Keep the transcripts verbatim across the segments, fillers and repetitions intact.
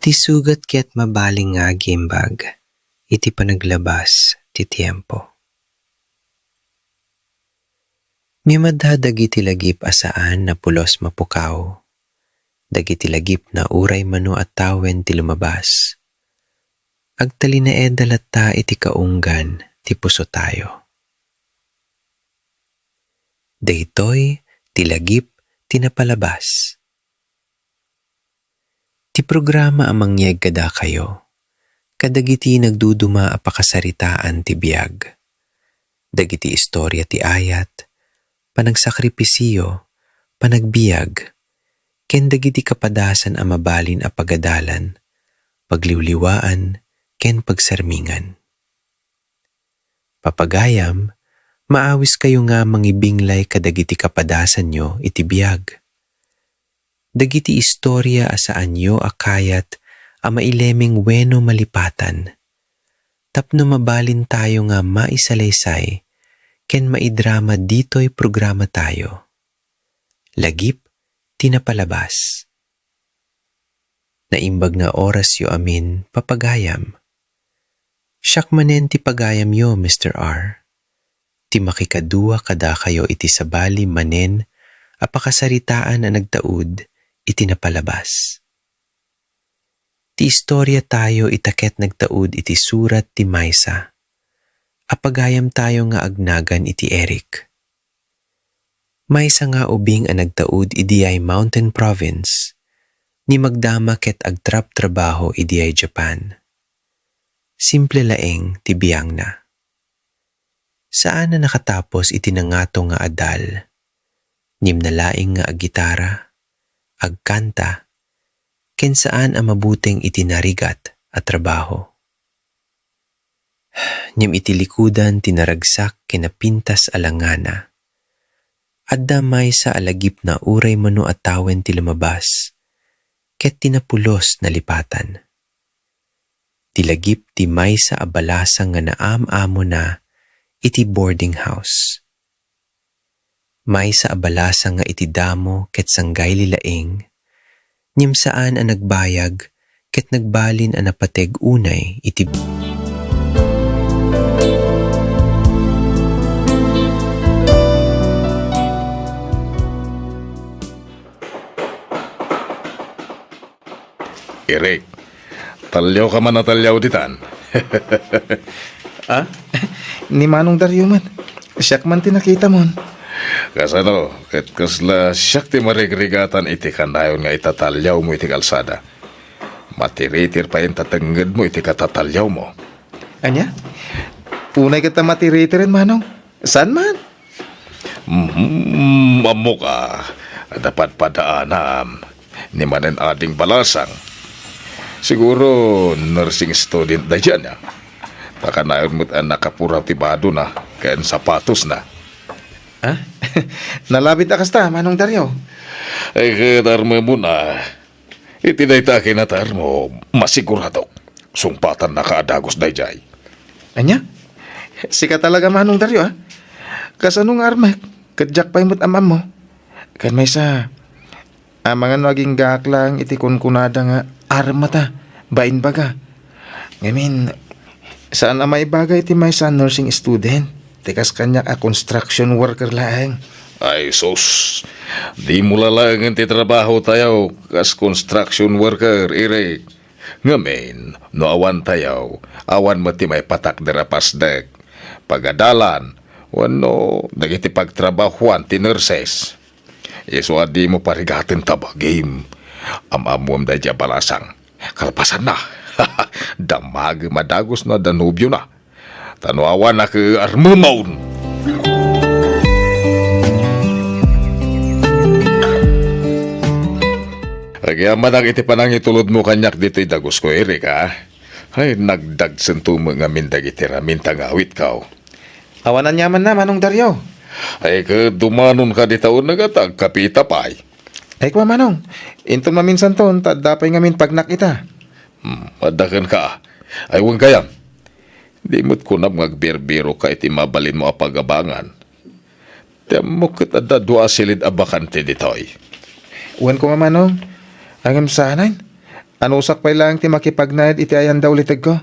Ti sugat ket mabalin nga agimbag iti panaglabas ti tiempo. Mimadda dagiti lagip a saan a pulos mapukaw, dagiti lagip na uray mano a tawen ti lumabas. Agtalinaedda latta iti kaunggan ti pusotayo. Daytoy ti lagip ti napalabas. Ti programa a mangyeg kadakayo, kadagiti nagduduma a pakasaritaan ti biag, dagiti istorya ti ayat, panagsakripisio, panagbiag, ken dagiti kapadasan a mabalin a pagadalan, pagliwliwaan, ken pagsarmingan. Papagayam, maawiskayo nga mangibinglay kadagiti kapadasanyo iti biag. Dagiti istorya a saanyo a kayat a mailemeng wenno malipatan, tapno mabalintayo nga maisalaysay ken maidrama ditoy programatayo. Lagip ti napalabas. Naimbag nga orasyo amin, papagayam. Siak manen ti pagayamyo, Mister R. Ti makikadua kadakayo iti sabali manen a pakasaritaan a nagtaud iti napalabas. Ti istorya tayo ita ket nagtaud iti surat ti maysa a pagayam tayo nga agnagan iti Eric. Maysa nga ubing a nagtaud idiay Mountain Province, ni magdama ket agtrabtrabaho idiay Japan. Simple laeng ti biangna. Saan a nakatapos iti nangato nga adal. Ngem nalaing nga aggitara, agkanta, ken saan a mabuteng iti narigat a trabaho. Ngem iti likudan ti naragsak ken napintas a langana, adda maysa a lagipna uray mano a tawen ti lumabas, ket ti napulos nalipatan. Ti lagip ti maysa a balasang nga naam-amona iti boarding house. Maysa a balasang nga iti damo ket sanggayli laeng, ngem saan a nagbayag ket nagbalin a napateg unay iti Eric, talliawka man a talliaw ditan. Ah? Ni Manong Dario met. Siak man ti nakitamon. Kasano, ket kasla siak ti marigrigatan iti kanayon nga itatalliawmo iti kalsada? Matiritir pay ta tengngedmo iti katatalliawmo. Ania? Unay ket ta matiriteren, Manong. Saan man? Mhm, ammok a, adda padpadaanam. Ni manen ading balasang. Siguro, nursing student daydiay, ania? Ta kanayon met a nakapuraw ti badona ken sapatosna. Ah? Nalabit a kasta, Manong Dario. Ay, ket armemon a. Iti dayta a kinatarmo, masiguradok, sungpatannaka a dagus daydiay. Ania? Sika talaga, Manong Dario, ah? Kasano nga armek? Ket diak pay met am-ammo. Ken maysa, amangan no aginggaak laeng iti kunkunada nga armata, bainbaga. Ngamin, saan a maibaga iti maysa a nursing student, ti kas kaniak a construction worker laeng. Ay, sus! Dimo lalaengen ti trabahotayo kas construction worker, Eric. Ngamin, no awantayo, awan met ti maipatakder a pasdek, pagadalan, wenno dagiti pagtrabahoan ti nurses. Isu a dimo parigaten ta bagim. Am-ammom daydiay a balasang. Kalpasanna, damagem a dagus no adda nobiona. Ta no awan a ket armemon. Agyamanak iti panangitulodmo kaniak ditoy dagusko, Eric, a. Ay, nagdagsento met ngamin dagiti ramin ta nga awitko. Awan aniamanna, Manong Dario. Ay, ket dumanon kadi ta uneg ta agkapita pay. Ay, kua, Manong. Inton maminsanton, ta adda pay ngamin pagnak ita. Hmm, adda kenka. Ay, wen gayam. Di met kunam nga agbirbirokka iti mabalinmo a pagabangan. Ti ammok ket adda dua a silid a bakante ditoy. Wen koma, Manong. Ngem saanen. Anusak pay laeng ti makipagnaed iti ayan da ulitegko.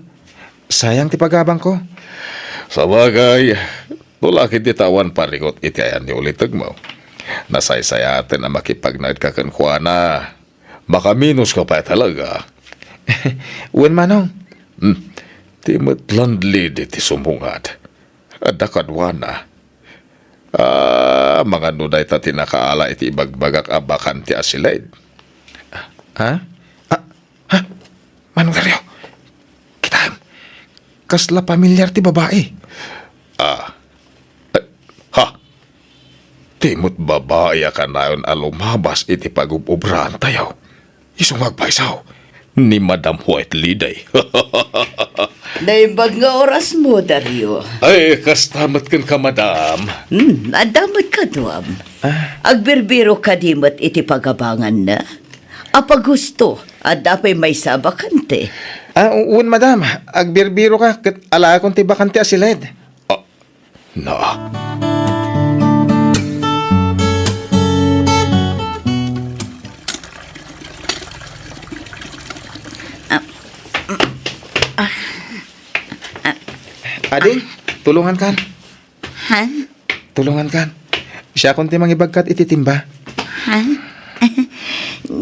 Sayang ti pagabangko. Sabagay, no la ketdi ta awan paringot iti ayan ni ulitegmo, nasaysayaten a makipagnaedka kenkuana. Makaminos ka pay talaga. Wen, Manong. Hmm. Ti met landlady ti sumungad. Adda kaduana. Ah, amangan no dayta ti nakaala iti ibagbagak a bakante a siled. Ha? Ah, ha? Manong Dario, kitaem. Kasla pamilyar ti babai. Ah. Eh, ha? Ti met babai a kanayon a lumabas iti pagub-obraantayo. Isu nga agpayso ni Madam White Lady. Naimbag nga orasmo, Dario. Ay, kasta met kenka, madam. Hmm, adda met kaduam. Ah. Agbirbiro kadi met iti pagabanganna? Apaghusto, adda pay maysa a bakante. Ah, u-, wen, madam. Agbirbiroka ket alaekon ti bakante a siled. Ah, na. Ah, mm, ah, ah. Ading, tulungankan. Ha? Tulungankan. Siakon ti mangibagkat iti timba. Ha?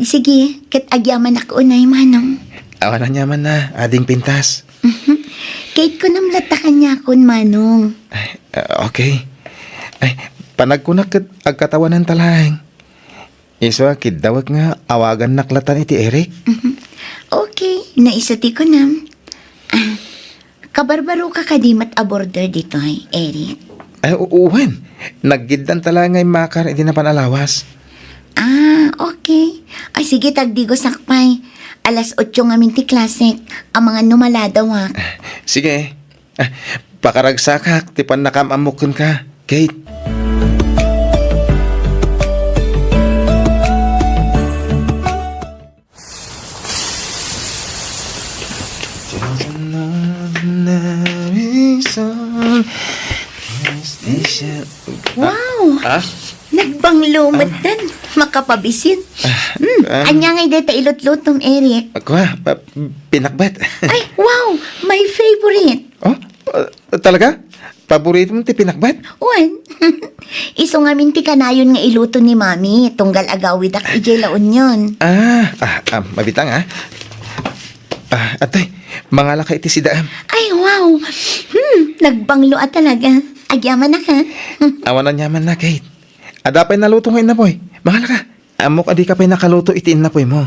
Sige, ket agyamanak unay, Manong. Awan aniamanna, ading pintas. Ket kunam latta kaniakon, Manong. Ay, ah, okay. Ay, panagkunak ket agkatawananta laeng. Isu a kiddawek nga awagannak latan iti Eric. Mhm. Okay, no isu ti kunam. Ah, kabarbaroka kadi met a boarder ditoy, Eric? Ay, u-, wen. Naggiddanta laeng nga immakar iti napan a lawas. Ah, okay. Ay, sige, tagdigosak pay. Alas otso ngamin ti klasek. Amangan no maladawak. Sige. Ah, pakaragsakak ti pannakaam-ammok kenka, Kate. Wow! Ah? Nagbanglo met den. Makapabisin. Ah, hmm, ah. Ania ngay dayta ilutlutom, Eric? Kua, ah, pinakbet. Ay, wow! My favorite. Oh, ah, talaga? Paborito mo ti pinakbet? Wen. Isu ngamin ti kanayon nga iluto ni Mami, tunggal agawidak idiay La Union. Ah, ah, ah, mabitang, ah. Ah, atoy, mangalaka iti sidaem. Ay, wow! Hmm, nagbanglo a talaga. Agyamanak, ha? Awan aniamanna, Kate. Adda pay naluto nga innapoy. Mangalaka. Ammok a dika pay nakaluto iti innapoymo.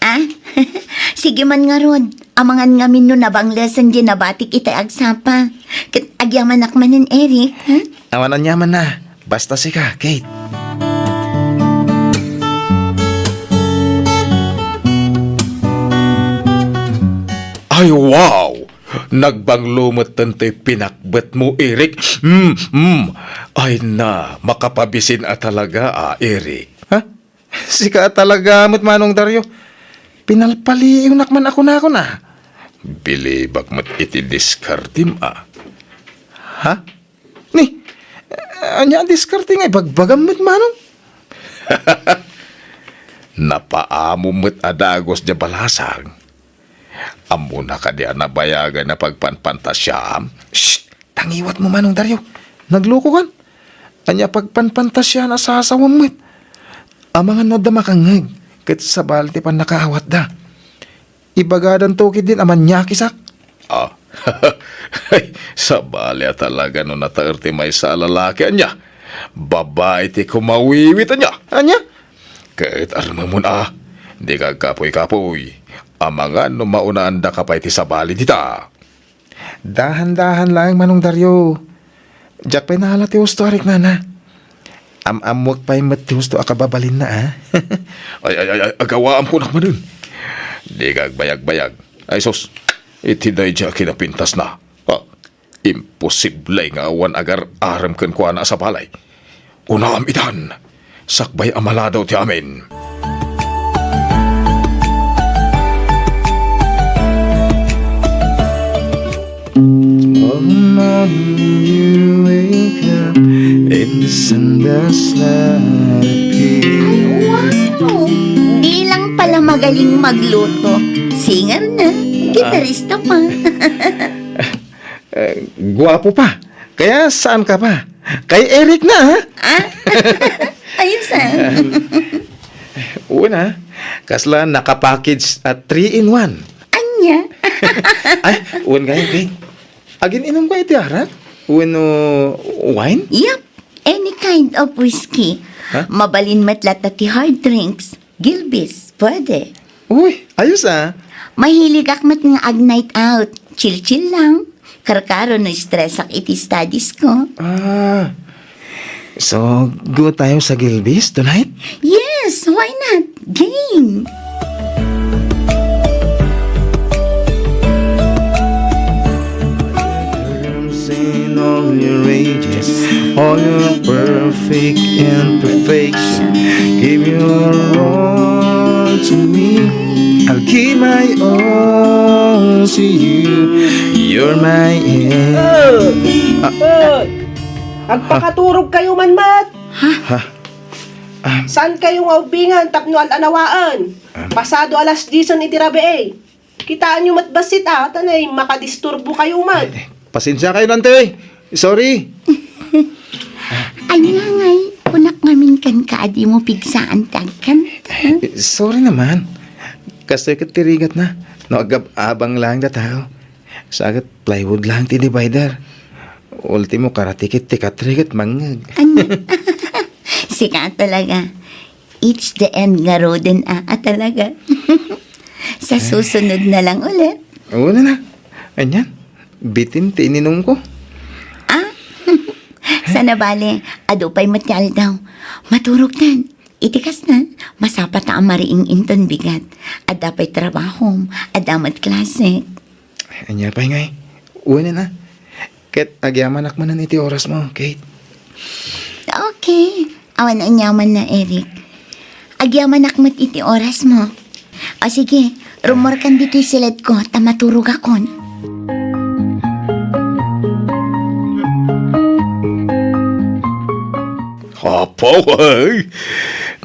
Ah? Sige man ngarud. Amangan ngamin no nabanglesen diay nabatik iti agsapa. Ket agyamanak manen, Eric, ha? Awan aniamanna. Basta sika, Kate. Ay, wow! Nagbanglo metten ti pinakbetmo, Eric. Mm, mm. Ay na, makapabisin a talaga, a, Eric. Ha? Sika a talaga met, Manong Dario. Pinalpaliiwnak man a kunakon, a. Bilibak met iti diskartem, a. Ha? Ni, ania a diskarte nga ibagbagam met, Manong? Napaamom met a dagus diay balasang. Ammona kadi a nabayagan a pagpanpantasiaam? Shh! Tangiwatmo, Manong Dario. Naglukokan. Ania pagpanpantasiaan a sasawem met? Amangan no adda makangngeg, ket sabali ti pannakaawatda. Ibagadanto ketdin a maniakisak. Ah. Sabali a talaga no nataer ti maysa a lalaki. Ania? Babai ti kumawiwit. Ania? Ania? Ket armemon a, dika agkapuy-kapuy. Amangan no maunaandaka pay ti sabali dita. Dahan-dahan laeng, Manong Dario. Diak pay naala ti husto a riknana. Am-ammoek pay met ti husto a kababalinna, a. Ay, ay, ay, ay, agawaam kunak manen. Dika agbayagbayag. Ay, sus, iti daydi a kinapintasna. Ah, imposible nga awan agar-arem kenkuana a sabali. Unaam itan, sakbay a maladaw ti amin. All the morning you wake up and the sun does not appear. Ay, wow! Di lang pala magaling magluto. Singer na, gitarista pa. Eh, guwapo pa. Kaya saan ka pa? Kay Eric na, ha? Ah? Ayos, ah. Una, kasla naka-package a three-in-one. Anya? Ay, wen kayo, Kate. Agin-inom ka iti arak? Wenno wine? Yep. Any kind of whiskey. Ha? Mabalin met latta ti hard drinks. Gilbis, pwede. Uy, ayos, ah. Mahiligak met nga ag-night out. Chill-chill lang. Karkaro no stress ak iti studies ko. Ah. So, go tayo sa Gilbis tonight? Yes, why not? Game! All your perfect imperfection, give your all to me. I'll give my all to you. You're my end. Oy! Agpakaturog kayo man met. Ha? Saan kayo nga ubbingan tapno al-anawaen? Pasado alas diesen iti rabii. Kitaenyo met bassit a, ta nay makadisturbo kayo met. Eh, pasensia kayo, Nante. Sorry. Ania ngay, kunak ngamin kenka a dimo pigsaan ti agkanta. Eh, sorry naman. Kastoy ket ti rigatna. No, agab-abang laeng datayo. Saket plywood laeng ti divider. Ultimo, karatikit ti katre ket mangngeg. Ania? Sika talaga. It's the end ngaruden a, a talaga. Sa susunod na lang ulit. Wen na. Anian, bitin ti ininumko. Ah? Sana bale, adu pay met ti aldaw. Maturogtan. Iti kasta, masapata a mariing inton bigat. Adda pay trabahom, adda met klasek. Ania pay ngay? Wen na. Ket agyamanak manen iti orasmo, Kate. Okay. Awan aniamanna, Eric. Agyamanak met iti orasmo. O sige, rummuarkan ditoy siledko ta maturogakon. Apo, ay!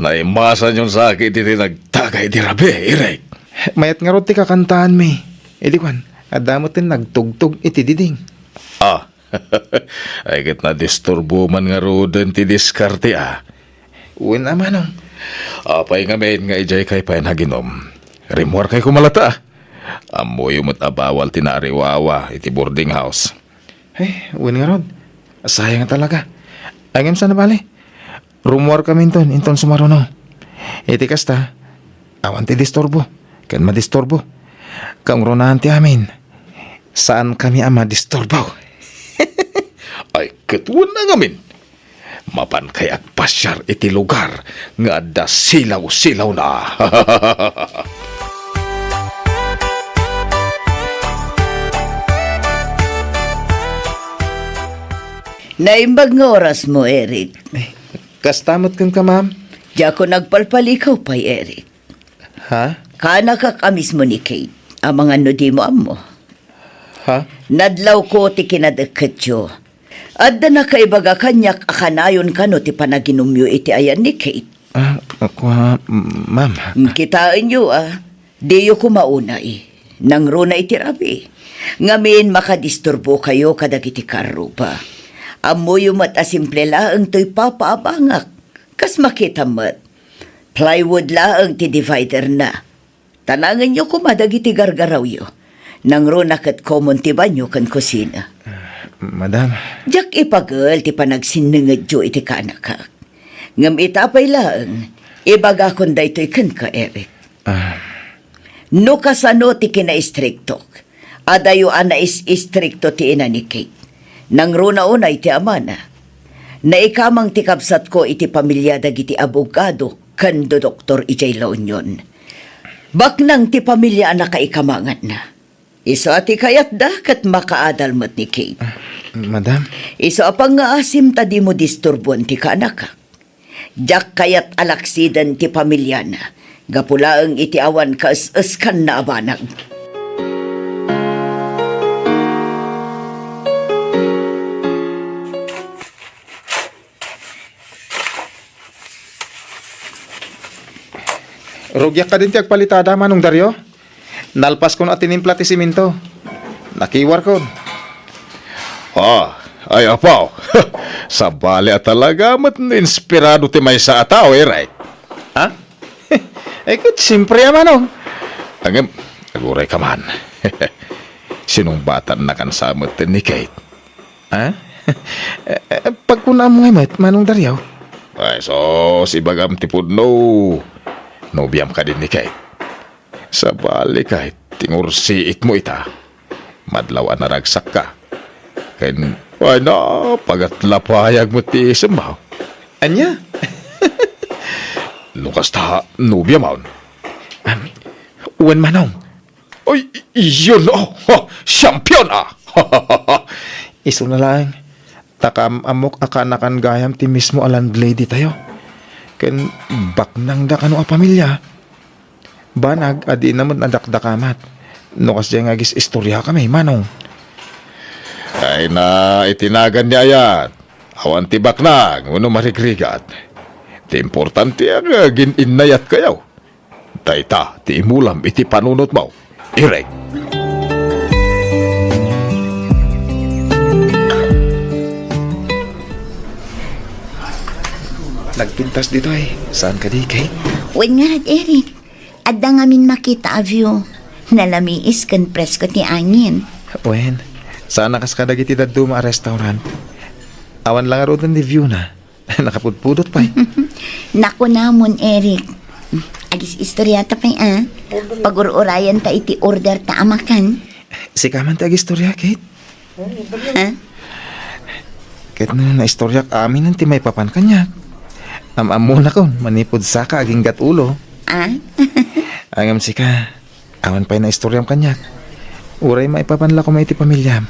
Naimasanyon sa akin iti nagtagay iti rabii, Eric. Mayat ngarud ti kakantaanmi. Idi kuan, adda met ti nagtugtog iti diding. Ah, ay ket nadisturbo man ngaruden ti diskarte, ah. Wen a, manong. Apay ngamin nga idiay kay pay naginum? Rimmuarkay koma latta, ah. Ammoyo met a bawal ti naariwawa iti boarding house. Eh, wen ngarud. Sayang talaga. Ay, ngem saan a bale? Rummuarkami inton, inton sumaruno. Iti kasta, awan ti disturbo, ken madisturbo. Kaungrunaan ti amin, saankami a madisturbo. Ay, ket wen a ngamin. Mapankay agpasiar iti lugar nga adda silaw-silawna. Naimbag nga orasmo, Eric. Eh, kasta met kenka, ma'am? Diakon agpalpalikaw pay, Eric. Ha? Kaanakak a mismo ni Kate, amangan no dimo ammo. Ha? Nadlawko ti kinadekketyo. Adda nakaibaga kaniak a kanayon kano ti panaginumyo iti ayan ni Kate. Ah, kua, ma'am. Mm, kitaenyo, ah. Diyo koma unay. Nangruna iti rabii. Ngamin, makadisturbokayo kadagiti karruba. Ammoyo met a simple laeng toy papaabangak. Kas makitam met, plywood laeng ti dividerna. Tanangenyo koma dagiti gargarawyo. Nangruna ket common ti banyo ken kusina. Ah, madam. Diak ipagel ti panagsinnengedyo iti kaanakak. Ngem ita pay laeng, ibagakon daytoy kenka, Eric. Ah. No kasano ti kinaistriktok, adayo a nais-istrikto ti ina ni Kate. Nangruna unay ti amana. Naikamang ti kabsatko iti pamilia dagiti abogado ken dodoktor idiay La Union. Baknang ti pamilia a nakaikamanganna. Isu a ti kayatda ket makaadal met ni Kate. Ah, madam? Isu a pangngaasim ta dimo disturboen ti kaanakak. Diak kayat a laksiden ti pamiliana, gapu laeng iti awan kaes-eskanna a banag. Rugiak kadin ti agpalitada, Manong Dario? Nalpaskon a tinimpla ti simento. Nakiwarkon. Ah, ay, apaw. Sabali a talaga met no inspirado ti maysa a tao, Eric. Ha? Eh, ket siyempre a, Manong. Ngem, aguray ka man. Sinungbatannakan sa met ni Kate. Ha? Eh, eh, pagkunaam ngay met, Manong Dario? Ay, sus, ibagam ti pudno. Nobiam kadi ni Kate. Sabali, Kate, tingursiitmo ita. Madlaw a naragsakka. Ken, ay na, pagatlapayag met ti isemmo. Ania? No kasta, nobiamon? Am, wen, Manong. Ay, iyon, oh, ha, champion, ah. Isuna laeng, ta kaam-ammok a kaanakan gayam ti mismo a landlady tayo. Ken baknangda kano a pamilia. Banag a dina met nadakdakamat. No kasdiay nga agis-istoriakami, Manong. Ay na, iti nagan ni ayat. Awan ti baknang wenno marigrigat. Ti importante nga agin-innayatkayo. Dayta ti imulam iti panunotmo, Eric. Nagpintas ditoy. Saan kadi, Kate? Wen ngarud, Eric. Adda ngamin makita a view. Nalamiis ken presko ti angin. Wen, saan a kas kadagiti dadduma a restaurant. Awan la ngaruden ti view na. Nakapudpudot pay. Nakunamon, Eric. Agis-istoriata pay, a. Pagur-urayanta iti orderta a makan. Sika man ti agistoria, Kate. Ha? Ket no naistoriak aminen ti maipapan kaniak, am-ammonakon manipud saka aginggat ulo. A? Ngem sika, awan pay naistoriam kaniak. Uray maipapan la koma iti pamiliam.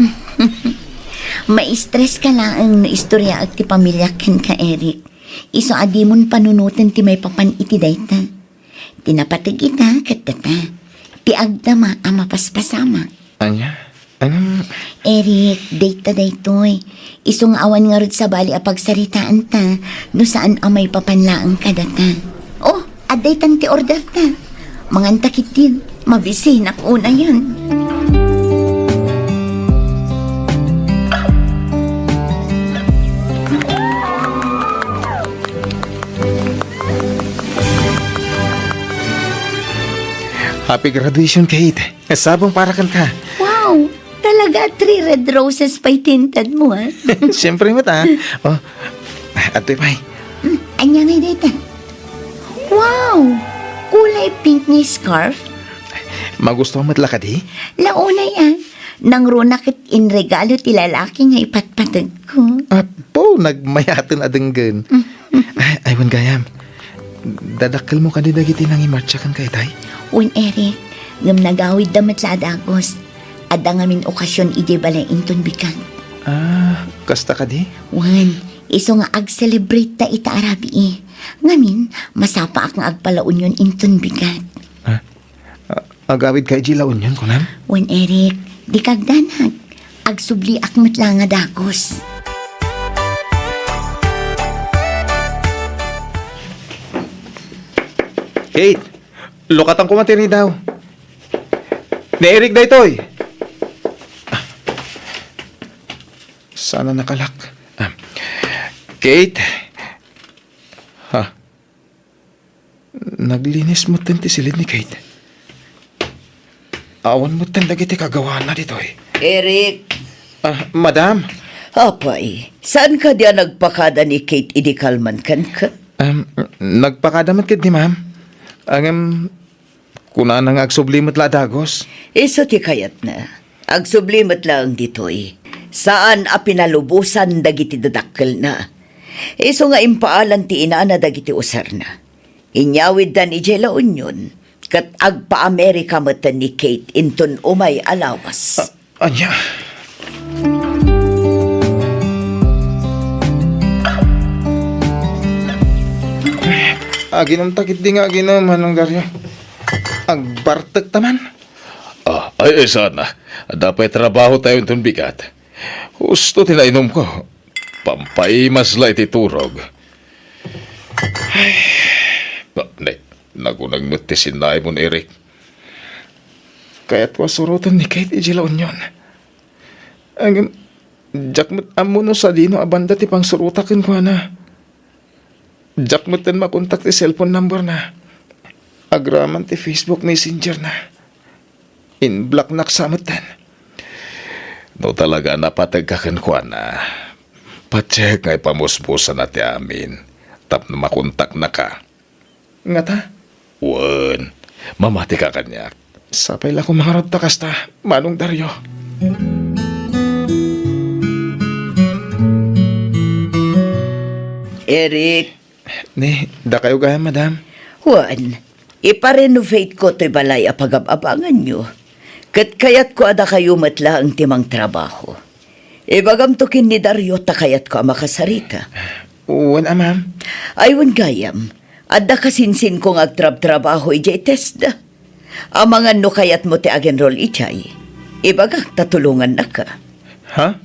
Maistres ka laeng no istoriaek ti pamiliak kenka, Eric. Isu a dimon panunoten ti maipapan iti dayta. Ti napateg ita ket data. Ti agdama a mapaspasamak. Ania? Anam? Eric, dayta daytoy. Isu nga awan ngarud sabali a pagsaritaanta no saan a maipapan laeng kadata. Oh, adda itan ti orderta. Manganta ketdin. Mabisinak unayen. Happy graduation, Kate. Sabong para kenka. Wow! Talaga, three red roses pay tinted mo, ha? Siyempre met, a. Oh, adtoy pay. Hmm, ania ngay dayta? Wow! Kulay pink nga scarf? Magusto met la kadi? Launay, a. Nangruna ket inregalo ti lalaki nga ipatpateg ko. Apo, nagmayaten a denggen. Ay, ay, wen gayam. Dadakkelmo kadi dagiti nangimartsa kenka itay? Wen, Eric, ngem nagawidda met la a dagus. Adda ngamin okasion idiay balay inton bigat. Ah, kasta kadi? Wen, isu nga ag-celebrate ta ita a rabii. Ngamin, masapaak nga agpalaunion inton bigat. Ah, a-, agawid ka idiay La Union, kunam? Wen, Eric, dika agdanag. Agsubliak met la nga dagus. Kate, lukatan ko man ti ridaw. Ni Eric daytoy. Sana nakalak. Ah. Kate? Ha? Naglinis metten ti siled ni Kate. Awan metten dagiti kagawana ditoy. Eric! Ah, madam. Apay, saan kadi a nagpakada ni Kate idi kalman kenka? Em, nagpakada met ketdi, ma'am. Ngem, kunana nga agsubli met la a dagus. Isu ti kayatna. Agsubli met laeng ditoy. Saan a pinalubosan dagiti dadakkelna. Isu nga impaalan ti inana dagiti userna. Inyawiddan idiay La Union, ket agpa-Amerika metten ni Kate inton umay a lawas. A-, ania? Aginumta ketdi nga aginum, Manong Dario. Agbartek ta man. Ah, ay, ay, sana. Adda pay trabaho tayo inton bigat. Husto ti nainumko. Pampaimas la iti turog. Ay, na-, ne-, nagunag met ti sinnaimon, Eric. Kayatko a suroten ni Kate idiay La Union. Ngem, diak met ammo no sadino a banda ti pangsurotak kenkuana. Diak metten makontak ti cellphone number na. Agraman ti Facebook Messenger na. In-blocknak sa metten. No talaga a napategka kenkuana, patiek nga ipamusmusana ti amin tapno makontaknaka. Ngata? Wen, mamatika kaniak. Sapay la koma ngarud ta kasta, Manong Dario. Eric. Ni, dakayo gayam, madam? Wen, ipa-renovate ko toy balay a pagab-abanganyo. Ket kayatko a dakayo met laeng ti mangtrabaho. Ibagamto ken ni Dario ta kayatko a makasarita. Wen a, ma'am. Ay, wen gayam. Adda kasinsinko nga agtrabtrabaho idiay TESDA. Amangan no kayatmo ti ag-enroll idiay. Ibagak ta tulongannaka. Ha?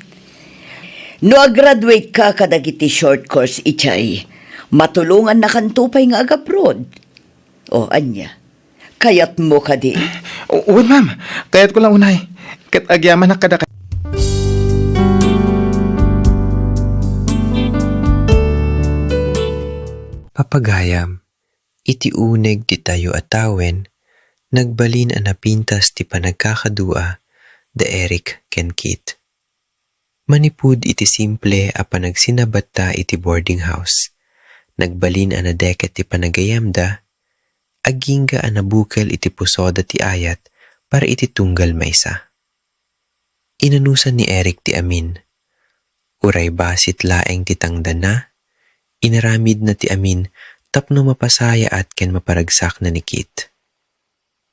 No ag-graduate ka kadagiti short course idiay, matulongannakanto pay nga ag-abroad. O, ania? Kayatmo kadi? O, wen, ma'am. Kayatko la unay. Ket agyamanak kadakayo. Papagayam, iti uneg ditayo a tawen, nagbalin a napintas ti panagkakadua da Eric ken Kate. Manipud iti simple a panagsinabatta iti boarding house, nagbalin a nadeket ti panagayamda, agingga a nabukel iti pusoda ti ayat para iti tunggal maysa. Inanusan ni Eric ti amin. Uray basit laeng ti tangdanna, inaramidna ti amin tapno mapasayaat ken maparagsakna ni Kate.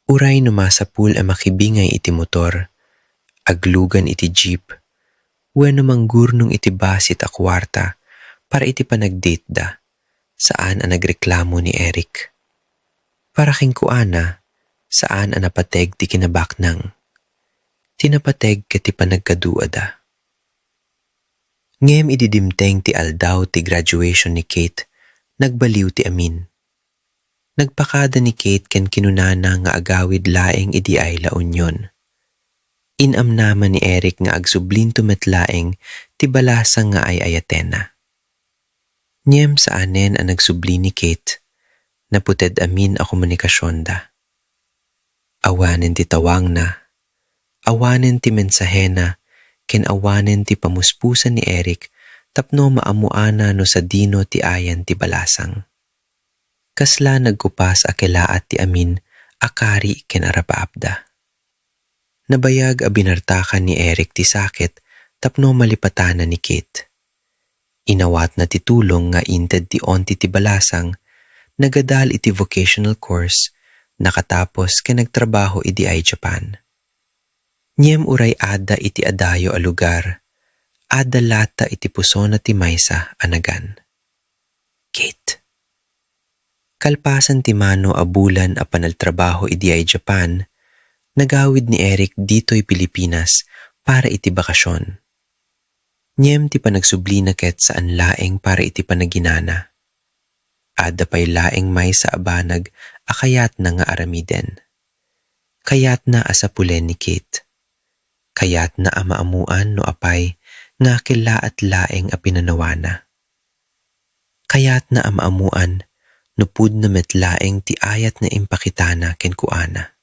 Uray no masapul a makibingay iti motor, aglugan iti jeep, wenno manggurnong iti basit a kuarta para iti panagdateda, saan a nagreklamo ni Eric. Para kenkuana, saan a napateg ti kinabaknang. Ti napateg ket ti panagkaduada. Ngem idi dimteng ti aldaw ti graduation ni Kate, nagbaliw ti amin. Nagpakada ni Kate ken kinunana nga agawid laeng idiay La Union. Inamnama ni Eric nga agsublinto met laeng ti balasang nga ay-ayatenna. Ngem saanen a nagsubli ni Kate. Naputed amin a komunikasionda. Awanen ti tawagna, awanen ti mensahena, ken awanen ti pamuspusan ni Eric tapno maammoana no sadino ti ayan ti balasang. Kasla nagkupas a kellaat ti amin a kari ken arapaapda. Nabayag a binartakan ni Eric ti saket tapno malipatana ni Kate. Inawatna ti tulong nga inted ti auntie ti balasang, nagadal iti vocational course, nakatapos ken nagtrabaho idiay Japan. Ngem uray adda iti adayo a lugar, adda latta iti pusona ti maysa a nagan. Kate. Kalpasan ti mano a bulan a panagtrabaho idiay Japan, nagawid ni Eric ditoy Pilipinas para iti bakasion. Ngem ti panagsublina ket saan laeng para iti panaginana. Adda pay laeng maysa a banag a kayatna nga aramiden. Kayatna a sapulen ni Kate. Kayatna a maammoan no apay nga kellaat laeng a pinanawana. Kayatna a maammoan no pudno met laeng ti ayat nga impakitana kenkuana.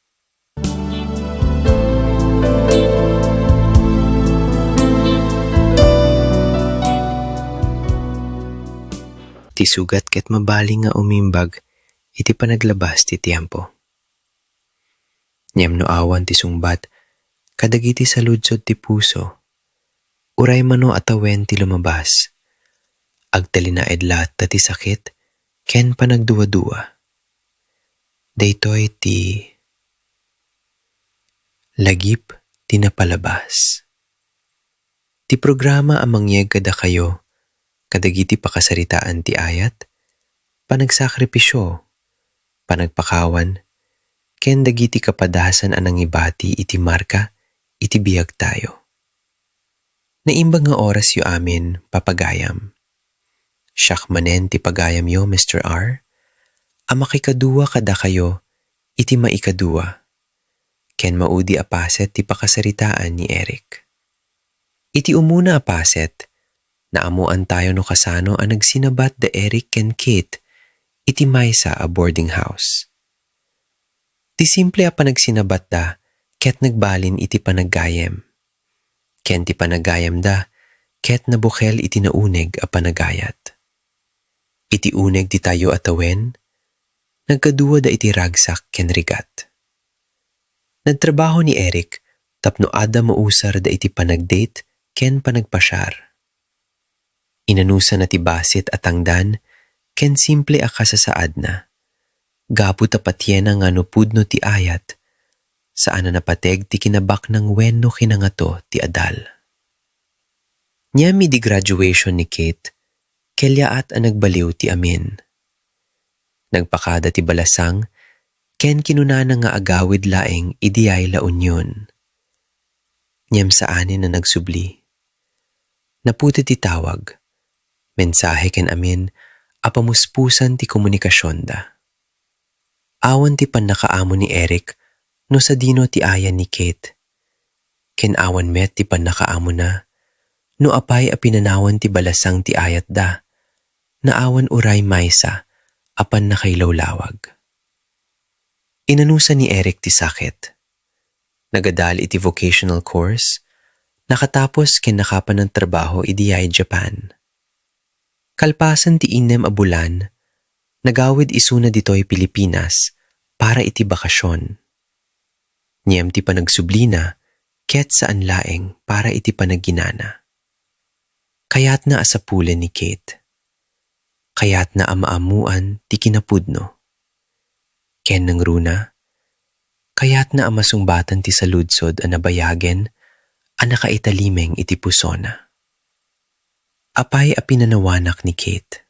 Ti sugat ket mabalin nga umimbag iti panaglabas ti tiempo. Ngem no awan ti sungbat kadagiti saludsod ti puso, uray mano a tawen ti lumabas, agtalinaed latta ti sakit ken panagduadua. Daytoy ti lagip ti napalabas. Ti programa a mangyeg kadakayo kadagiti pakasaritaan ti ayat, panagsakripisio, panagpakawan, ken dagiti kapadasan a nangibati iti marka iti biagtayo. Naimbag nga orasyo amin, papagayam. Siak manen ti pagayamyo, Mister R, a makikadua kadakayo iti maikadua. ken maudi a paset ti pakasaritaan ni Eric. Iti umuna a paset, naammoantayo no kasano a nagsinabat da Eric ken Kate iti maysa a boarding house. Ti simple a panagsinabatda ket nagbalin iti panaggayem. Ken ti panaggayemda ket nabukel iti nauneg a panagayat. Iti uneg ti tayo a tawen, nagkaduada iti ragsak ken rigat. Nagtrabaho ni Eric tapno adda mausarda iti panagdate ken panagpasiar. Inanusana ti bassit a tangdan ken simple a kasasaadna. Gapu ta patienna nga no pudno ti ayat, saan a napateg ti kinabaknang wenno kinangato ti adal. Ngem idi graduation ni Kate, kelliaat a nagbaliw ti amin. Nagpakada ti balasang ken kinunana nga agawid laeng idiay La Union. Ngem saanen a nagsubli. Naputid ti tawag, mensahe ken amin a pamuspusan ti komunikasionda. Awan ti pannakaammo ni Eric no sadino ti ayan ni Kate. Ken awan met ti pannakaamona no apay a pinanawan ti balasang ti ayatda, naawan uray maysa a pannakailawlawag. Inanusan ni Eric ti sakit. Nagadal iti vocational course, nakatapos ken nakapanagtrabaho idiay Japan. Kalpasan ti innem a bulan, nagawid isuna ditoy Pilipinas para iti bakasion. Ngem ti panagsublina ket saan laeng para iti panagginana. Kayatna a sapulen ni Kate. Kayatna a maammoan ti kinapudno. Ken nangruna, kayatna a masungbatan ti saludsod a nabayagen a nakaitalimeng iti pusona. Apay a pinanawanak ni Kate?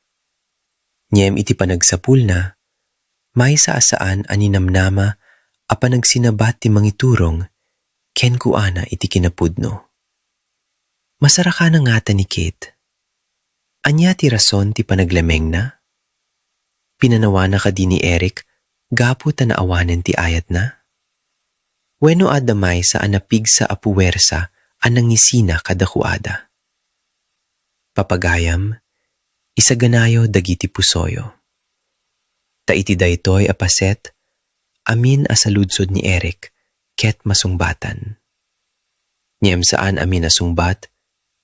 Ngem iti panagsapulna, maysa a saan a ninamnama a panagsinabat ti mangiturong kenkuana iti kinapudno. Masarakana ngata ni Kate. Ania ti rason ti panaglemengna? Pinanawana kadi ni Eric gapu ta naawanen ti ayatna? Wenno adda maysa a napigsa a puwersa a nangisina kadakuada? Papagayam, isaganayo dagiti pusoyo. Ta iti daytoy a paset, amin a saludsod ni Eric ket masungbatan. Ngem saan amin a sungbat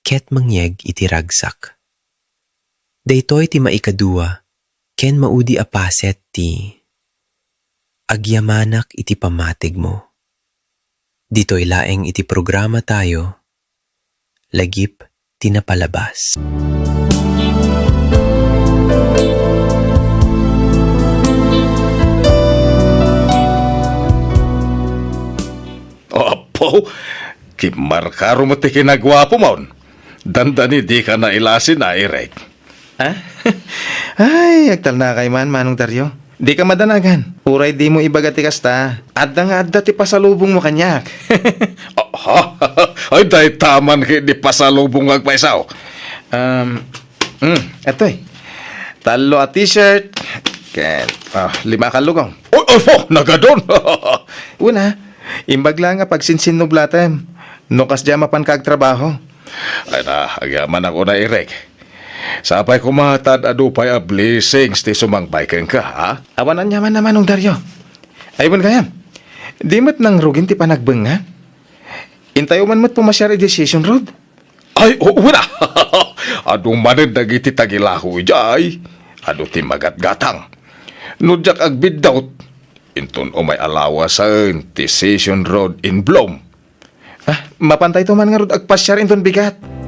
ket mangyeg iti ragsak. Daytoy ti maikadua ken maudi a paset ti agyamanak iti pammategmo. Ditoy laeng iti programa tayo, Lagip ti Napalabas. Apo, kimmarkaro met ti kinaguapom. Dandani dika nailasin, Eric. Ah? Ay, agtalnakay man, Manong Dario. Dika madanagan. Uray dimo ibaga ti kasta, adda nga adda ti pasalubongmo kaniak. Aha, ay, dayta man ket ti pasalubong nga agpayso. Um, mm, atoy. Tallo a t-shirt, ken, ah, lima a kallugong. Oh, oh, oh, nagadon. Una, imbag la nga pagsinsinnublatem no kasdiay a mapanka agtrabaho. Ay na, agyamanak unay, Eric. Sapay koma ta ad-adu pay a blessings ti sumangpay kenka, ha? Awan aniaman a, Manong Dario. Ay, wen gayam, di met nangrugin ti panagbengnga. Intayo man met pumasiar idiay Session Road. Ay, oo na. Adu manen dagiti tagilako idiay. Adu ti magatgatang. No diak agbiddut, inton umay a lawasen ti Session Road in Bloom. Ah, mapantayto man ngarud agpasiar inton bigat.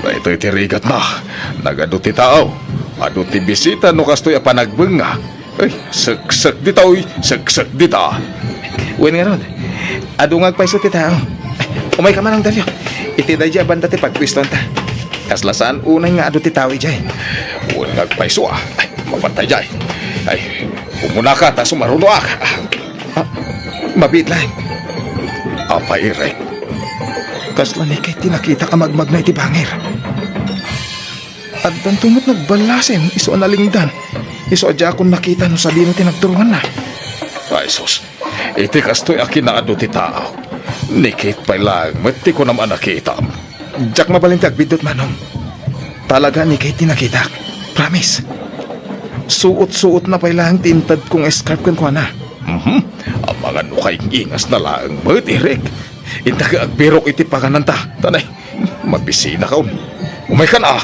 Daytoy ti rigatna. Nagadu ti tao. Adu ti bisita no kastoy a panagbengnga. Ay, seksek ditoy, seksek dita. Wen ngarud, adu nga agpayso ti tao. Ay, umayka, Manong Dario. Iti daydiay a banda ti pagpuestoanta. Kasla saan unay nga adu ti tao idiay. Wen nga agpayso, ah. Ay, mapantay diay. Ay, umunaka ta sumarunoak. Ah, mabiit laeng. Apay, Eric. Kasla ni Kate ti nakitak a magmagna iti bangir. Addanto met nagballasen isu a nalingdan. Isu a diakon nakita no sadino ti nagturonganna. Ay, sus. Iti kastoy a kinaadu ti tao, ni Kate pay laeng met ti kunam a nakitam. Diak mabalin ti agbiddut, Manong. Talaga ni Kate ti nakitak. Promise. Suot-suotna pay laeng ti intedko nga scarf kenkuana. Mhm. Amangan no kaing-ingasna laeng met, Eric. Innak agbirok iti pagananta. Tanay, mabisinakon. Umaykan a.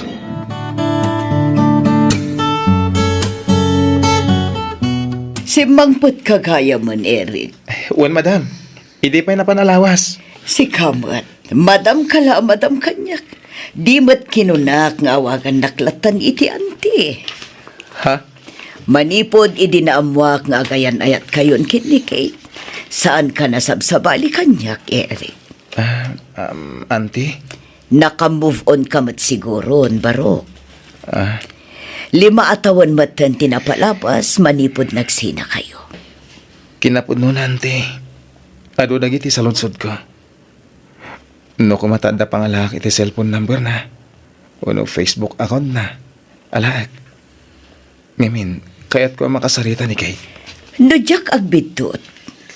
Simmangpetka gayamen, Eric. Wen, madam. Idi pay napan a lawas. Sika met, madam ka la a madam kaniak. Di met kinunak nga awagannak lattan iti anti. Ha? Manipud idi naammuak nga agayan-ayatkayon ken ni Kate, saanka nasabsabali kaniak, Eric. Ah, um, anti? Naka-move on ka met siguron, Barok. Ah. Lima a tawen metten ti napalabas manipud nagsinakayo. Kinapudnona, anti. Adu dagiti saludsodko. No koma ta adda pangalaak iti cellphone number na, wenno Facebook account na, alaek. Ngamin, kayatko a makasarita ni Kate. No diak agbiddut,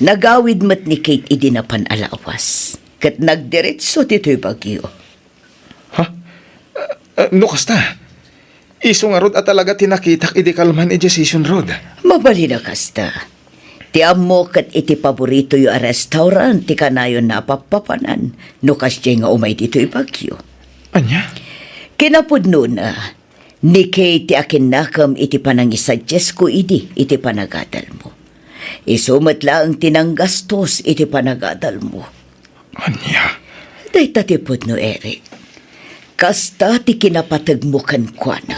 nagawid met ni Kate idi napan a lawas, ket nagdiretso ditoy Baguio. Ha? Ah, ah, no kasta, isu ngarud a talaga ti nakitak idi kalman idiay Session Road. Mabalin a kasta. Ti ammo ket iti paboritoyo a restaurant ti kanayon a pappapanan no kasdiay nga umay ditoy Baguio. Ania? Kinapudnona, ni Kate ti akinnakem iti panangisudgesto idi iti panagadalmo. Isu met laeng ti nanggastos iti panagadalmo. Ania? Dayta ti pudno, Eric. Kasta ti kinapategmo kenkuana.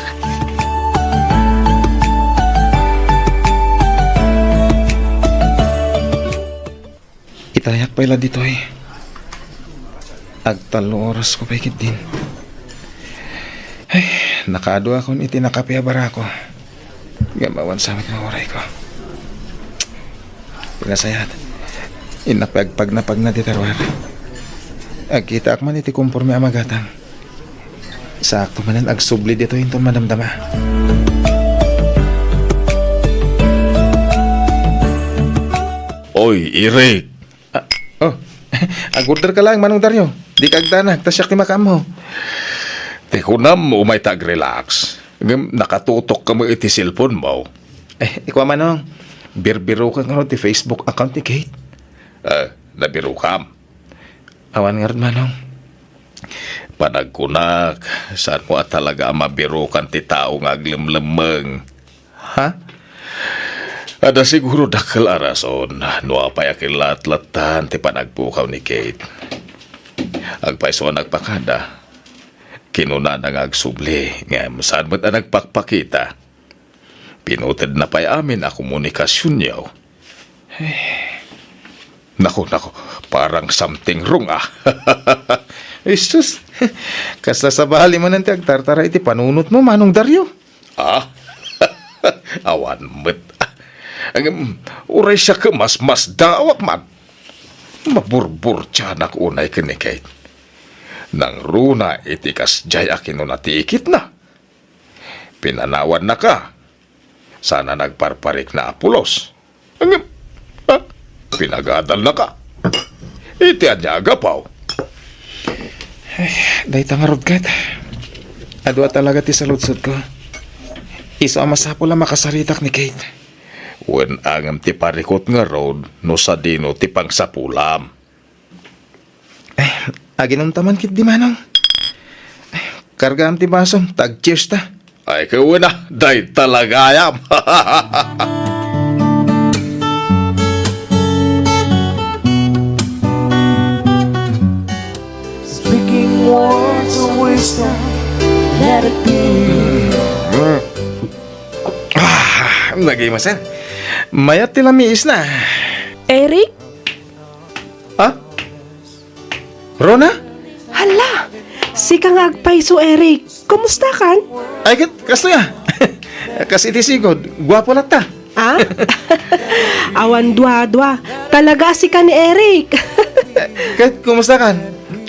Itayak pay la ditoy. Agtallo orasko pay ketdin. Ay, nakaduakon iti nakape a barako. Ngem awan sa met nga urayko. Pinasayaat. Innak pay agpagnapagna ti terruar. Agkitaak man iti komporme a magatang. Sakto manen agsubli ditoy inton madamdama. Oy, Eric! Ah, oh. Ag-order ka laeng, Manong Dario. Dika agdanag, ta siak ti makaammo. Ti kunam, umay ta agrelax. Ngem nakatutok ka met iti cellphone mo. Eh, ikua, Manong, birbirokan ngarud ti Facebook account ni Kate. Eh, nabirokam? Awan ngarud, Manong. Panagkunak, saanmo a talaga a mabirokan ti tao nga aglemlemmeng. Ha? Adda siguro dakkel a rason no apay a kinlatlattan ti panagpukaw ni Kate. Agpayso a nagpakada, kinunana nga agsubli, ngem saan met a nagpakpakita. Pinutedna pay amin a komunikasionyo. Eh. Naku, naku, parang something wrong, ah. Ay, sus. Kasla sabali manen ti agtartara iti panunotmo, Manong Dario. Ah? Awan met. Ngem, uray siak masmasdaawak man. Maburburtianak unay ken ni Kate. Nangruna iti kasdiay a kinuna ti ikitna. Pinanawannaka. Saan a nagparparikna a pulos. Ngem, ah, pinagadalnaka. Iti ania a gapu? Ay, dayta ngarud ket. Adu a talaga ti saludsodko. Isu a masapul a makasaritak ni Kate. Wen angem ti parikut ngarud no sadino ti pangsapulam. Eh, aginumta man ketdi, Manong. Eh, kargaam ti basom, ta ag-cheers ta. Ay, ket wen a, dayta la gayam. Speaking words of wisdom, let it be. Ah, nagay masen. Mayat ti lamiis na. Eric? Ha? Rona? Hala! Sika nga agpayso, Eric. Kumusta kan? Ay, ket, kastoy a. Kas iti sigud, guapo latta. Ah? Awan dua-dua. Talaga a sika ni Eric. Eh, ket, kumusta kan?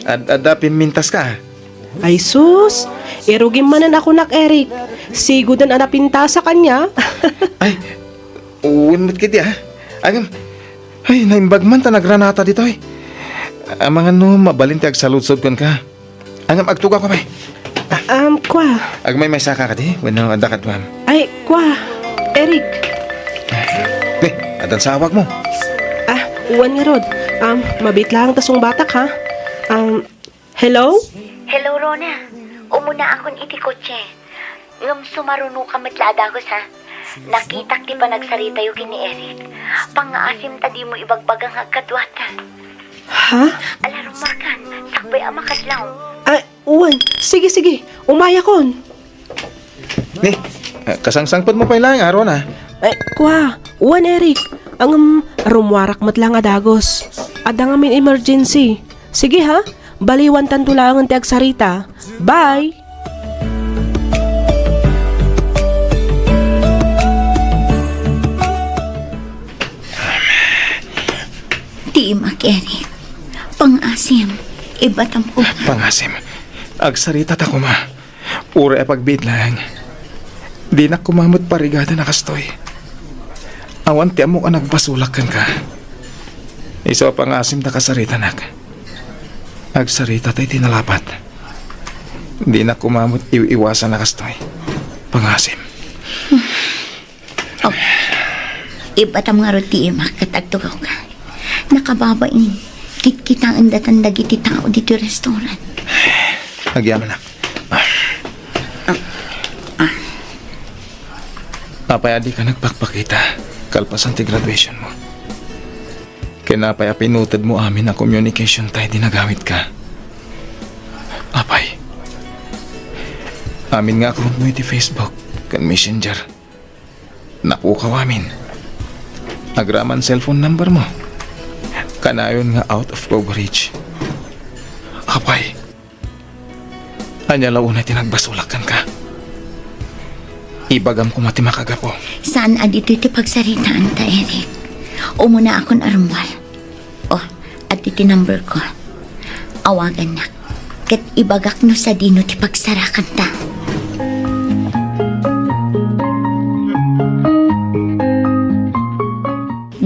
Ad-, adda pimmintaska. Ay sus, irugim manen a kunak, Eric. Siguden a napintasak ania. Ay, wen met ketdi, ah. Agam, ay, naimbag man ta nagranata ditoy. Amangan no mabalin ti agsaludsod kenka. Agam, agtugawka pay. Ah, um, kua. Agmaymaysaka kadi wenno adda kaduam? Ay, kua. Eric. Ni, addan sawagmo. Ah, wen ngarud. Um, mabiit laeng ta sungbatak, ha? Um, hello? Hello, Rona. Umunaakon iti kotse. Ngem sumarunoka met la a dagus, ha? Nakitak ti panagsaritayo ken ni Eric. Pangngaasim ta dimo ibagbaga nga agkaduata. Ha? Ala, rummuarkan. Sakbay a makadlaw. Ah, wen. Sige, sige. Umayakon. Ni, ah, kasangsangpetmo pay laeng, Rona. Ay, kua. Wen, Eric. Ngem, rummuarak met laeng a dagus. Adda ngamin emergency. Sige, ha? Baliwantanto laengen ti agsarita. Bye! Ti imak, Eric. Pangngaasim. Ibatam ko. Pangngaasim. Agsaritata koma. Uray a pagbiit laeng. Dinak koma met parigadan a kastoy. Awan ti ammok a nagbasolak kenka. Isu a pangngaasim ta kasaritanak. Agsarita ta iti nalapat. Dinak koma met iw-iwasan a kastoy. Pangngaasim. Oh. Ibatam ngarud ti imak ket agtugawka. Nakababain, kitkitaendatan dagiti tao ditoy restaurant. Agyamanak. Ah. Ah. Apay a dika nagpakpakita kalpasan ti graduationmo? Ken apay a pinutedmo amin a communication tay di nagawitka? Apay, amin nga accountmo iti Facebook ken Messenger, napukaw amin. Agraman cellphone numbermo, kanayon nga out of coverage. Apay, ania la unay ti nagbasolak kenka? Ibagam koma ti makagapu. Saan a ditoy ti pagsaritaanta, Eric. Umunaakon a rummuar. Oh, adtoy ti number ko. Awagannak. Ket ibagak no sadino ti pagsarakanta.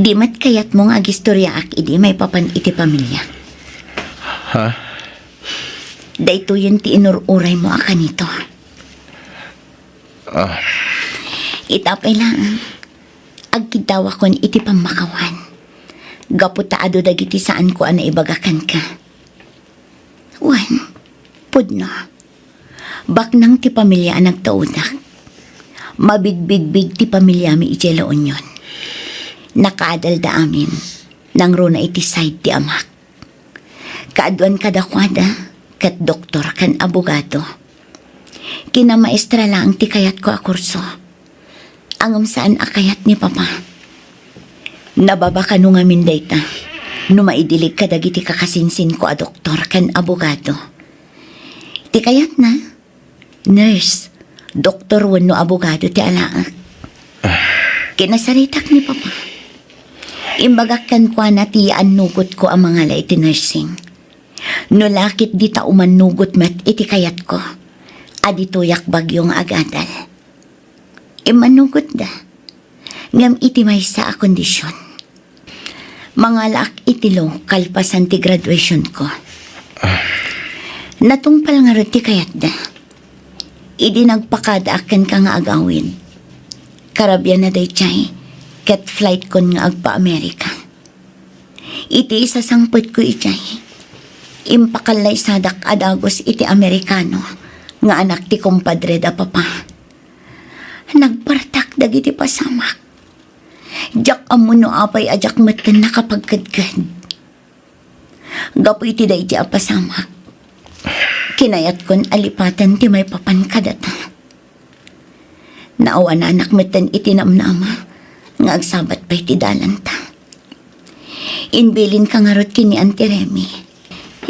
Di met kayatmo nga agistoriaak idi maipapan iti pamiliak? Ha? Daytoyen ti inur-uraymo a kanito. Ah. Ita pay laeng, agkiddawakon iti pammakawan. Gapu ta adu dagiti saanko a naibaga kenka. Wen, pudno. Baknang ti pamilia a nagtaudak. Mabigbigbig ti pamiliami idiay La Union. Nakaadalda amin, nangruna iti side ti amak. Kaaduan kadakuada, ket doktor ken abogado. Kinamaestra laeng ti kayatko a kurso. Ngem saan a kayat ni Papa. Nababa kano ngamin dayta, no maidilig kadagiti kakasinsinko a doktor ken abogado. Ti kayatna, nurse, doktor wenno abogado ti alaek. Kinasaritak ni Papa. Imbagak kenkuana ti yaannugotko a mangala iti nursing. No la ket dita umannugot met iti kayatko, a ditoyak bagyo nga agadal. Immannugotda. Ngem iti maysa a kondision. Mangalaak iti law kalpasan ti graduationko. Ah. Natungpal ngarud ti kayatda. Idi nagpakadaak kenka nga agawid, karabianna daydiay, ket flightkon nga agpa-Amerika. Iti isasangpetko idiay, impakallaysadak a dagus iti Amerikano nga anak ti kumpadre da Papa. Nagpartak dagiti pasamak. Diak ammo no apay a diak metten nakapagkedked. Gapu iti daydi a pasamak, kinayatkon a lipaten ti maipapan kadata. Naawananak metten iti namnama nga agsabat pay ti dalanta. Imbilinka ngarud ken ni Auntie Remy.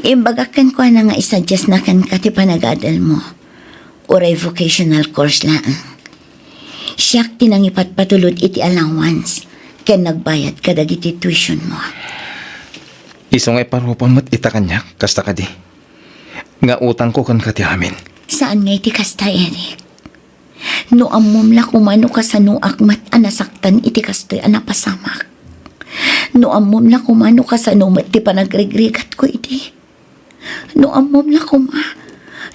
Imbagak kenkuana nga isadiasna kenka ti panagadalmo. Uray vocational course laeng. Siak ti nangipatpatulod iti allowance ken nagbayad kadagiti tuitionmo. Isu nga iparupam met ita kaniak, kasta kadi? nga utangko kenka ti amin. Saan nga iti kasta, Eric. No ammom la koma no kasanoak met a nasaktan iti kastoy a napasamak. No ammom la koma no kasano met ti panagrigrigatko idi. No ammom la koma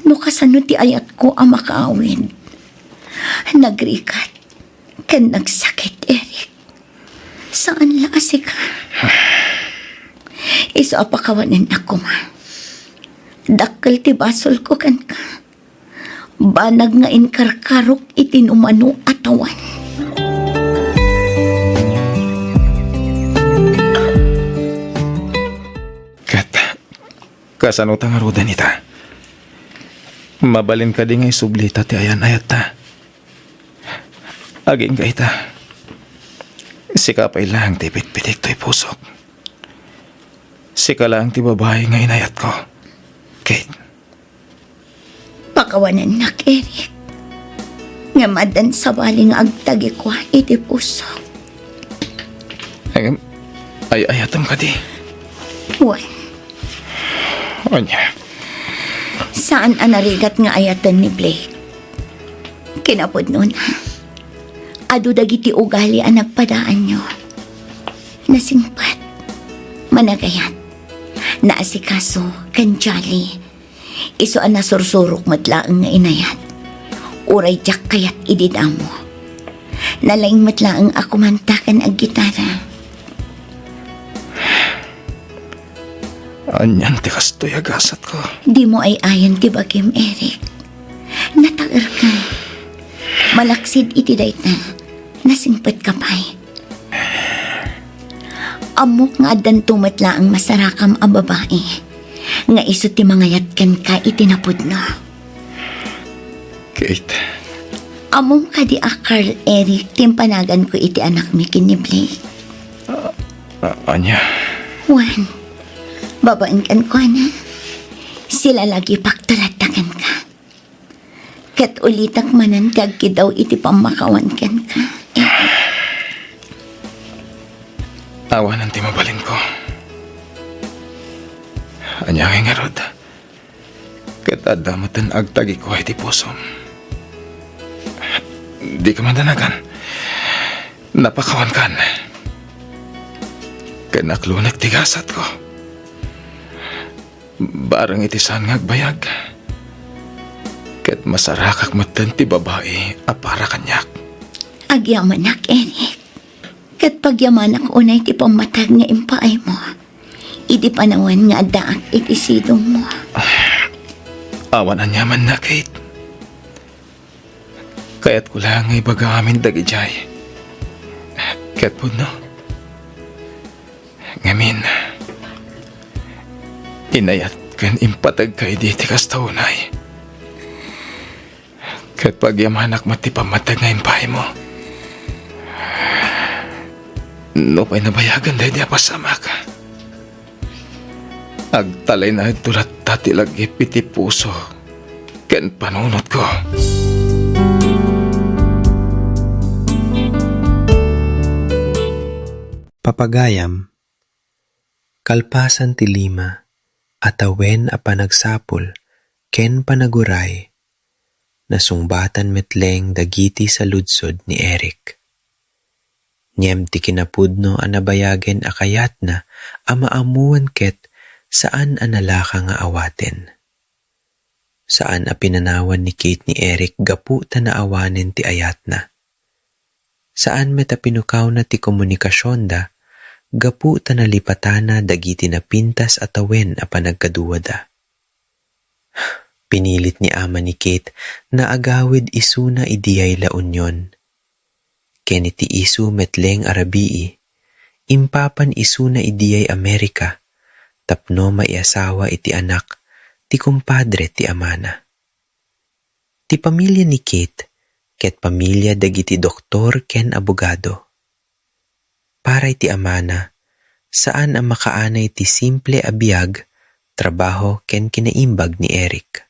no kasano ti ayatko a makaawid. Nagrigat ken nagsakit, Eric. Saan la a sika. Isu a pakawanennak koma. Dakkel ti basolko kenka. Banag nga inkarkarok iti numano a tawen. Ket kasano ta ngaruden ita? Mabalin kadi nga isublita ti ayan-ayatta? Agingga ita. Sika pay laeng ti pitpitik toy pusok. Sika laeng ti babai nga inayatko, Kate. Pakawanennak, Eric. Ngem addan sabali nga agtagikua iti pusok. Ngem, ay-ayatem kadi? Wen. Ania? Saan a narigat nga ayaten ni Blake. Kinapudnona, adu dagiti ugali a nagpadaanyo. Nasingpet, managayat, naasikaso, ken jolly. Isu a nasursurok met laeng nga inayat. Uray diak kayat idi damo. Nalaing met laeng a kumanta ken aggitara. Anian ti kastoy a gasatko? Dimo ay-ayan ti bagim, Eric. Nataerka. Malaksid iti dayta, nasingpetka pay. Ammok nga addanto met laeng masarakam a babai nga isu ti mangayat kenka iti napudno. Kate. Ammom kadi a Carl Eric ti impanaganko iti anakmi ken ni Blake? A-, ania? Wen, babaen kenkuana, silalagipak ti latta kenka. Ket ulitek manen ti agkiddaw iti pammakawan kenka. Awanen ti mabalinko. Ania ngay ngarud? Ket adda met ti agtagikua iti pusom. Dika madanagan. Napakawankan. Ken naklonek ti gasatko. Bareng iti saan nga agbayag. Ket masarakak metten ti babai a para kaniak. Agyamanak, Eric. Ket pagyamanak unay ti pammatag nga impaaymo idi panawen nga addaak iti sidongmo. Awan aniamanna, Kate. Kayatko la nga ibaga amin dagidiay. Ket pudno. Ngamin, inayat ken impategka idi ti kasta unay. Ket pagyamanak met ti pammatag nga impaaymo. Nupay nabayagan daydi a pasamak, agtalinaedto latta ti lagip iti puso ken panunotko. Papagayam, kalpasan ti lima a tawen a panagsapul ken panaguray, nasungbatan met laeng dagiti saludsod ni Eric. Ngem ti kinapudno a nabayagen a kayatna a maammoen ket saan a nalaka nga awaten. Saan a pinanawan ni Kate ni Eric gapu ta naawanen ti ayatna. Saan met a pinukawna ti komunikasionda gapu ta nalipatana dagiti napintas a tawen a panagkaduada. Pinilit ni ama ni Kate nga agawid isuna idiay La Union. Ken iti isu met laeng a rabii, impapan isuna idiay Amerika tapno maiasawa iti anak ti kumpadre ti amana. Ti pamilia ni Kate ket pamilia dagiti doktor ken abogado. Para iti amana, saan a makaanay ti simple a biag, trabaho ken kinaimbag ni Eric.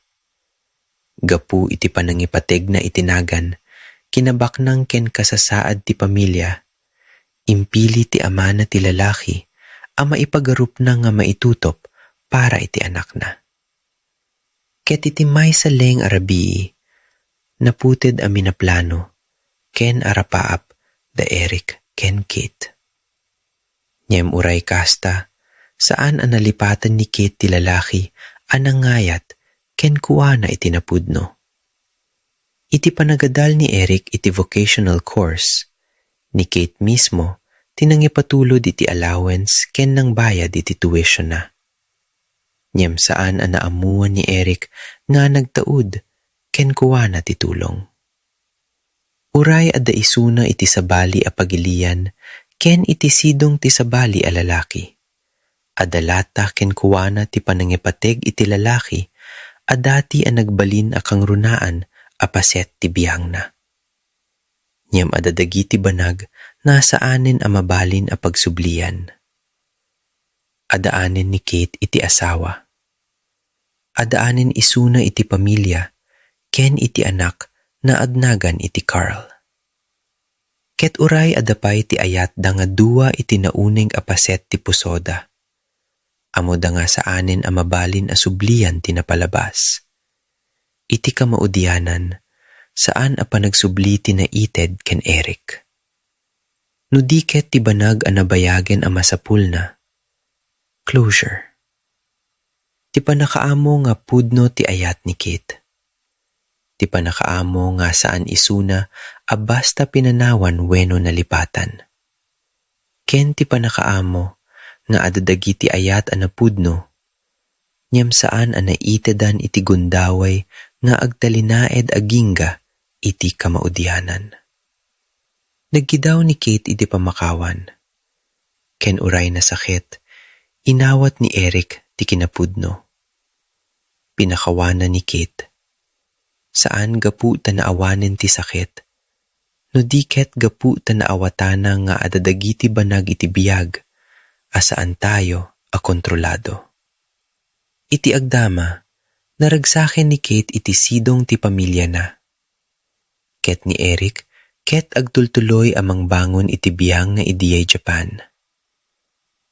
Gapu iti panangipategna iti nagan, kinabaknang ken kasasaad ti pamilia, impili ti amana ti lalaki a maipagarupna nga maitutop para iti anakna. Ket iti maysa laeng a rabii, naputed a minaplano ken arapaap da Eric ken Kate. Ngem uray kasta, saan a nalipatan ni Kate ti lalaki a nangayat kenkuana iti napudno. Iti panagadal ni Eric iti vocational course, ni Kate mismo ti nangipatulod iti allowance ken nangbayad iti tuition-na. Ngem saan a naammuan ni Eric nga nagtaud kenkuana ti tulong. Uray adda isuna iti sabali a pagilian ken iti sidong ti sabali a lalaki, adda latta kenkuana ti panangipateg iti lalaki a dati a nagbalin a kangrunaan a paset ti biangna. Ngem adda dagiti banag nga saanen a mabalin a pagsublian. Addaanen ni Kate iti asawa. Addaanen isuna iti pamilia ken iti anak nga adnagan iti Carl. Ket uray adda pay ti ayatda nga dua iti nauneg a paset ti pusoda, ammoda nga saanen a mabalin a sublian ti napalabas. Iti kamaudianan, saan a panagsubli ti naited ken Eric. No di ket ti banag a nabayagen a masapulna, closure. Ti pannakaammo nga pudno ti ayat ni Kate. Ti pannakaammo nga saan isuna a basta pinanawan wenno nalipatan. Ken ti pannakaammo nga adda dagiti ayat a napudno, ngem saan a naitedan iti gundaway nga agtalinaed agingga iti kamaudianan. Naggidaw ni Kate iti pammakawan, ken uray nasakit, inawat ni Eric ti kinapudno. Pinakawana ni Kate. Saan gapu ta naawanen ti sakit, no di ket gapu ta naawatana nga adda dagiti banag iti biag a saantayo a kontrolado. Iti agdama, naragsaken ni Kate iti sidong ti pamiliana. Ket ni Eric, ket agtultuloy a mangbangon iti biang nga idiay Japan.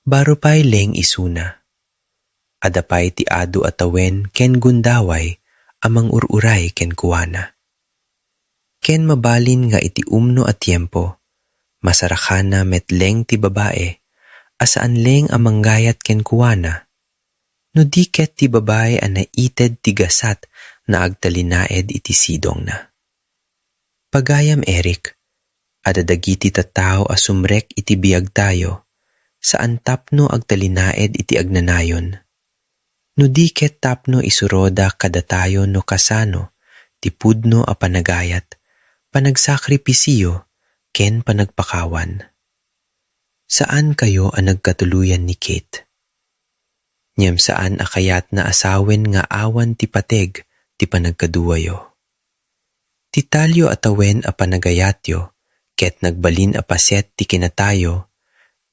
Baro pay laeng isuna. Adda pay ti adu a tawen ken gundaway a mangur-uray kenkuana. Ken mabalin nga iti umno a tiempo, masarakanna met laeng ti babae a saan laeng a manggayat kenkuana, no di ket ti babae a naited ti gasat nga agtalinaed iti sidongna. Pagayam Eric, adda dagiti tattao a sumrek iti biagtayo, saan tapno agtalinaed iti agnanayon, no di ket tapno isuroda kadatayo no kasano ti pudno a panagayat, panagsakripisio, ken panagpakawan. Saankayo a nagkatuloyan ni Kate. Ngem saan a kayatna a sawen nga awan ti pateg ti panagkaduayo. Ti talio a tawen a panagayatyo ket nagbalin a paset ti kinatayo,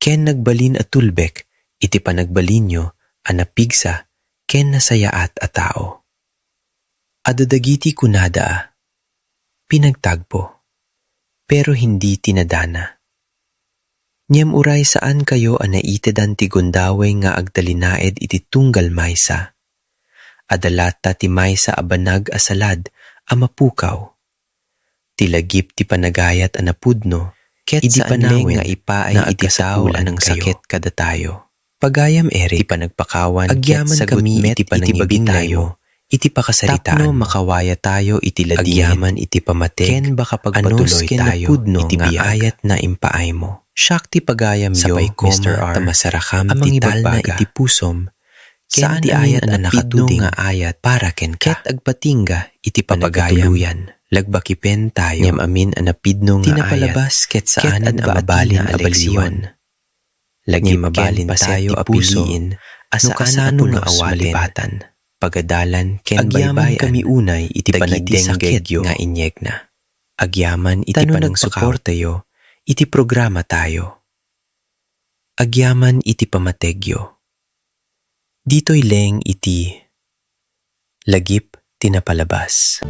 ken nagbalin a tulbek iti panagbalinyo a napigsa ken nasayaat a tao. Adda dagiti kunada a pinagtagpo, pero hindi ti nadana. Ngem uray saankayo a naitedan ti gundaway nga agtalinaed iti tunggal maysa, adda latta ti maysa a banag a salad a mapukaw. Ti lagip ti panagayat a napudno ket idi saan panawen nga ipaay nga iti tao a agkasapulankayo. Nangsakit kadatayo. Pagayam Eric, ti panagpakawan ket agyaman kami sagut met iti iti panangibintayo, iti pakasaritaan. Tapno makawayatayo iti ladingit agyaman iti pamateg, ken baka anos pagpatuloy ken tayo napudno iti nga biag. Ayat na impaaymo. Siak ti pagayamyo, sapay koma Mister R, ta masarakam a ti talna mangibagbaga iti pusom, ken saan ti amin ayat a a napidno nakatuding nga ayat para kenka. Ket agpatingga iti panagkatuluyan. Lagbaki pen tayo. Ngem amin a napidno nga ayat, ti napalabas ket saanen a mabalin a leksyon. Lagip ken paset ti puso a saan a pulos malipatan. Pagadalan ken baybay-an kami unay iti dagiti panagdenggegyo sakit nga inyegna. Agyaman iti panagsuportayo iti programatayo. Agyaman iti pamategyo. Ditoy laeng iti lagip ti napalabas.